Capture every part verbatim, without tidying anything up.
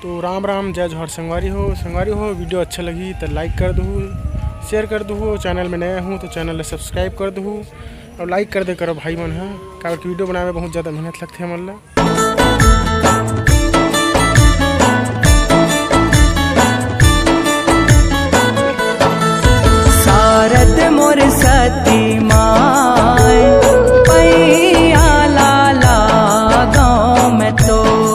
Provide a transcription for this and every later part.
तो राम राम, जय जोहार संगवारी हो। संगवारी हो, वीडियो अच्छा लगी तो लाइक कर दहू, शेयर कर दहू। चैनल में नया हूँ तो चैनल ला सब्सक्राइब कर दहू और लाइक कर दे करो भाई मन ह, काबर कि वीडियो बनावे में बहुत ज़्यादा मेहनत लगथे हमन ला। शारद मोर सती माय, पैया लाला गाँव में तोर।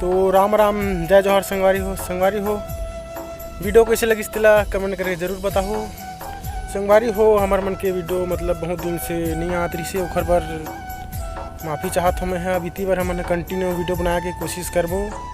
तो राम राम, जय जोहार संगवारी हो। संगवारी हो, video कइसे लगिस तेला comment करके जरूर बताहू। संगवारी हो, हमर मन के video मतलब बहुत दिन से नइ आत रहिसे, ओखर बर माफ़ी चाहत हौं मैं ह। अब इति बर हमन ह continue video बनाए के कोशिश करबो।